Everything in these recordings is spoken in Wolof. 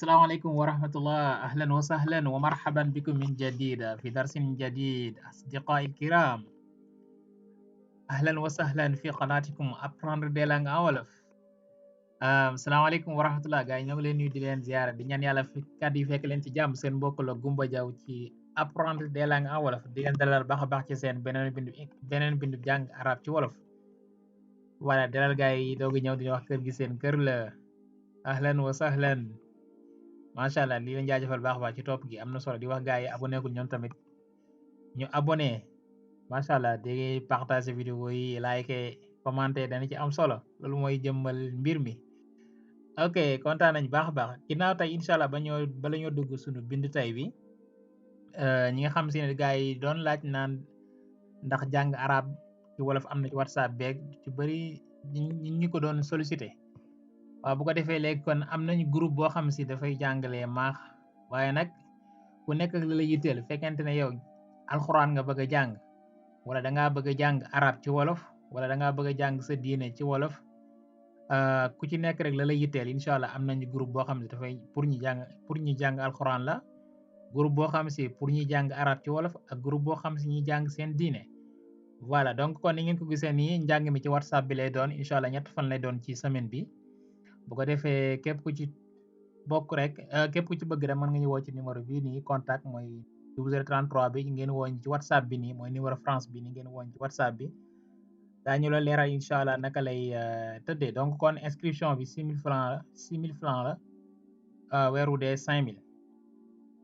السلام عليكم ورحمة الله. أهلا وسهلا ومرحبا بكم من جديد في درس جديد أصدقائي الكرام. أهلا وسهلا في قناتكم Apprendre des langues en Wolof. salaamaaleykum wa rahmatullah gars yi ñoo ngi leen nuyu di leen ziara di ñaan yàlla fi kàddu yi fekk leen ci jàmm seen mbokk la Gumba Jaw ci Apprendre des langues en Wolof di leen dalal baax a baax ci seen beneen bindu jàng arab ci wolof. voilà dalal gars yi doog ñëw di wax kër gi seen kër la. ahlan wa sahlan. macha allah li leen jaajëfal baax a baax ci topp gi am na solo di wax gars yi abonné gul ñoom tamit ñu abonné macha allah di partager vidéo yi like commenter dana ci am solo loolu mooy jëmmal mbir mi. ok kontaan nañ baax a baax ginnaaw tey incha allah bala ñoo dugg suñu bind tey bi ñi nga xam si ne gars yi doon laaj naan ndax jàng arab ci wolof am na ci whatsapp beeg ci bëri ñi ko doon sollicité. waaw bu ko defee léegi kon am nañ groupe boo xam si dafay jàngalee maax waaye nag ku nekk ak la la yitteel fekkente ne yow alxuraan nga bëgg a jàng wala da ngaa bëgg a jàng arab ci wolof wala da ngaa bëgg a jàng sa diine ci wolof ku ci nekk rek la la yitteel incha allah am nañu groupe boo xam si dafay pour ñu jàng alxuraan la. groupe boo xam si pour ñuy jàng arab ci wolof ak groupe boo xam si ñuy jàng seen diine. voilà donc kon ni ngeen ko gisee nii njàng mi ci whatsapp bi lay doon incha allah 3 fan lay doon ci semaine bi. bu ko defee képp ku ci bokk rek képp ku ci bëgg rek mën nga ñu woo ci numéro bii nii contact mooy 0033 bi ngeen wooñ ci whatsapp bi nii mooy numéro France bi nii ngeen wooñ ci whatsapp bi daañu la leeral incha allah naka lay tëddee donc kon inscription bi 6000 francs la weeru dee 5000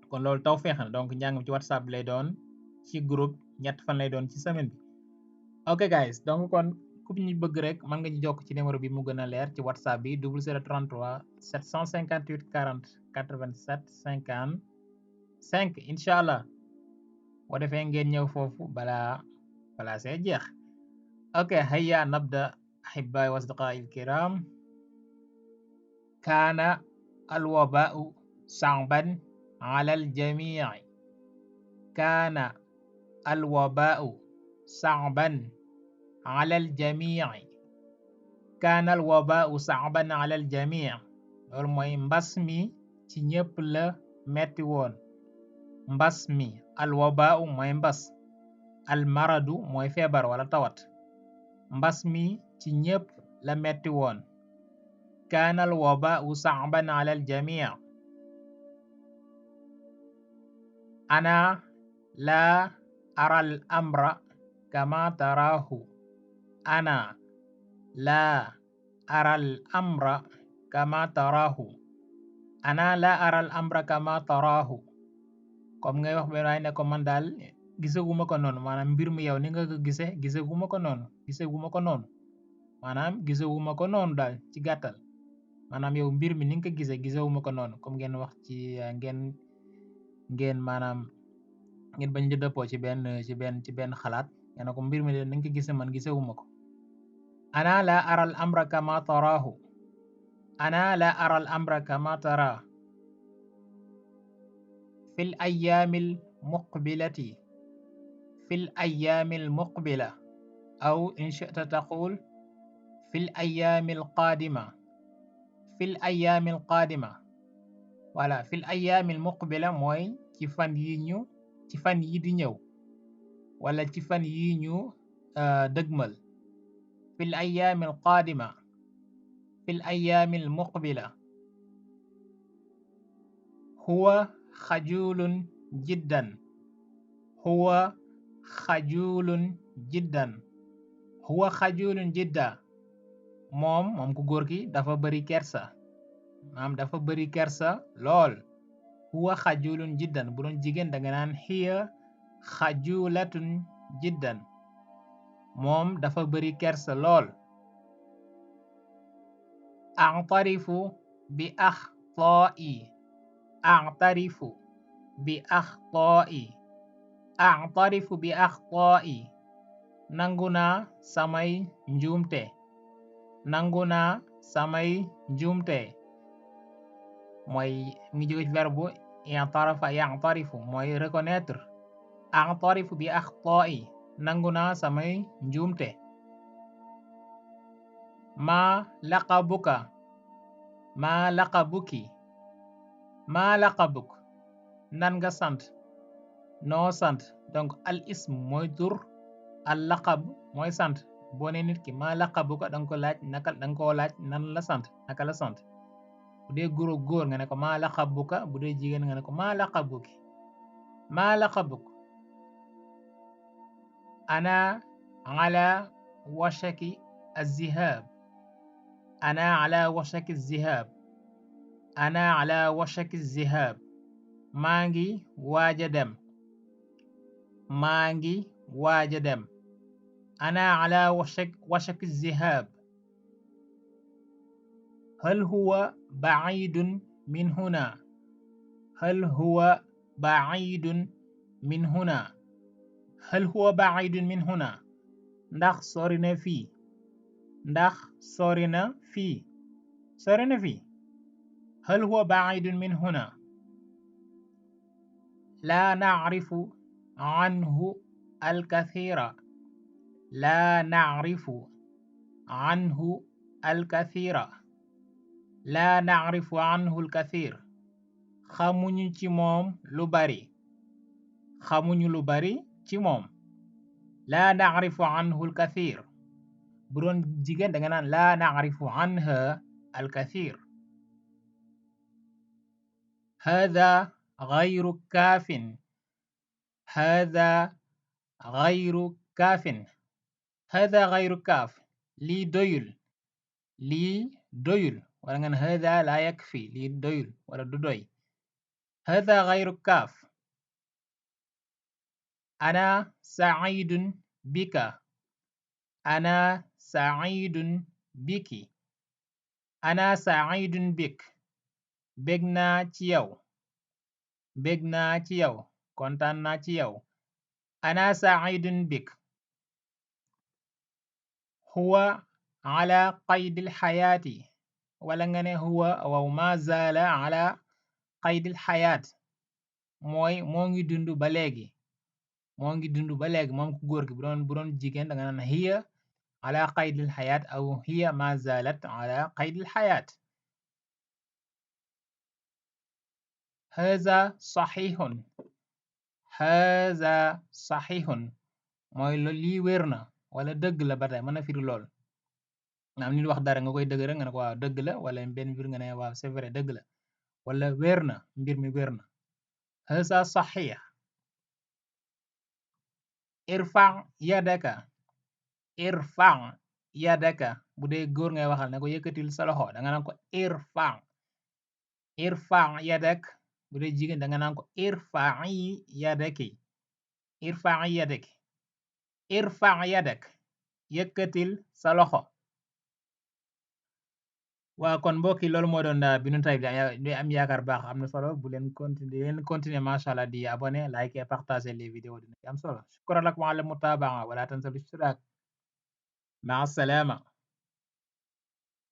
kon loolu taw feex na donc njàng mi ci whatsapp bi lay doon ci groupe 3 fan lay doon ci semaine bi. ok guys donc kon ku ñu bëgg rek mën nga ñu jokk ci numéro bi mu gën a leer ci whatsapp bi 0033 758 40 87 55 incha allah boo defee ngeen ñëw foofu balaa see jeex. ok hayya nabda ahibbaa'i wa asdiqaa'i al-kiram. kaana al-wabaa'u sa'ban 'ala al-jamii' kaana al-wabaa'u sa'ban 'ala al-jamii' kaana al-wabaa'u sa'ban 'ala al-jamii' loolu mooy mbas mi ci ñëpp la metti woon. mbas mi al-wabaa'u mooy mbas al-maradu mooy feebar wala tawat. mbas mi ci ñëpp la metti woon. kaana al-wabaa'u sa'ban 'ala al-jamii' ana laa ara al-amra kama taraahu ana laa ara al-amra kama taraahu ana laa ara al-amra kama taraahu comme ngay wax benn waay ne ko man daal gisaguma ko noonu maanaam mbir mi yow ni nga ko gisaguma ko noonu maanaam gisaguma ko noonu daal ci gàttal maanaam yow mbir mi ni nga ko gisewuma ko noonu comme ngeen wax ci ngeen maanaam ngeen bañ di dëppoo ci benn xalaat ngeen ko mbir mi de ni nga ko gisee man gisewuma ko. ana la ara al amra kama taraahu ana la ara al amra kama tara fil ayyaamil muqbila aw in shi'ta taqul fil ayyaamil qaadima voilà fil ayyaamil muqbila mooy ci fan yi di ñëw wala ci fan yi ñu dëgmal. fil ayyaamil qaadima fil ayyaamil muqbila huwa xajulun jiddan moom ku góor ki dafa bari kersa lool. huwa xajulun jiddan bu doon jigéen da nga naan hiya xajulatun jiddan moom dafa bari kersa lool. a'tarifu bi axtaa'i nangu naa samay njuumte mooy ngi jóge ci verbe i'tarafa ya'tarifu mooy reconnaître. a'tarifu bi axtaa'i nangu naa samay njuumte. maa laqabuki maa laqabuk nan nga sant noo sant donc al ism mooy tur al laqab mooy sant boo ne nit ki maa laqabuka danga ko laaj danga koo laaj nan la sant naka la sant bu dee góor nga ne ko maa laqabuka bu dee jigéen nga ne ko maa laqabuki maa laqabuk ana ala washaki الذهاب أنا على وشك الذهاب أنا على وشك الذهاب maa ngi waaja dem maa ngi waaja dem أنا على وشك الذهاب هل هو بعيد من هنا هل هو بعيد من هنا هل هو بعيد من هنا ndax sori na fii ndax sori na fii sori na fii هل هو بعيد من هنا لا نعرف عنه الكثير لا نعرف عنه الكثير لا نعرف عنه الكثير xamuñu ci moom lu bari xamuñu lu bari ci moom لا نعرف عنه الكثير bu doon jigéen danga naan لا نعرف عنها الكثير هذا غير كاف هذا غير كاف هذا غير كاف lii doyul lii doyul wala nga ne هذا لا يكفي lii doyul wala du doy هذا غير كاف أنا سعيد بك أنا سعيد بك أنا سعيد بك bég naa ci yow bég naa ci yow kontaan naa ci yow أنا سعيد بك هو على قيد الحياة wala nga ne huwa waw ma zala ala qaydil xayaat mooy moo ngi dund ba léegi moo ngi dund ba léegi moom ku góor gi bu doon jigéen danga naan hiya ala qaydil xayaat aw hiya ma zalat ala qaydil xayaat haza saxiixun haza saxiixun mooy lii wér na wala dëgg la ba tey mën na firi lool nga am nit wax dara nga koy dëgg rek nga ne ko waaw dëgg la wala benn mbir nga ne waaw c'est vrai dëgg la wala wér na mbir mi wér na haza saxiix irfa yadaka irfa yadaka bu dee góor ngay waxal ne ko yëkkatil sa loxo danga naan ko irfa yadak bu dee jigéen danga naan ko irfa'i yadaki irfa'i yadaki irfa yadak yëkkatil sa loxo waa kon mbokki loolu moo doon bindu tay bi am yaakaar baax am na solo bu leen continuer masha Allah di abonné like et partager les vidéos dina am solo shukran lakum ala mutabaa wala tansaw al ishtirak ma'a salama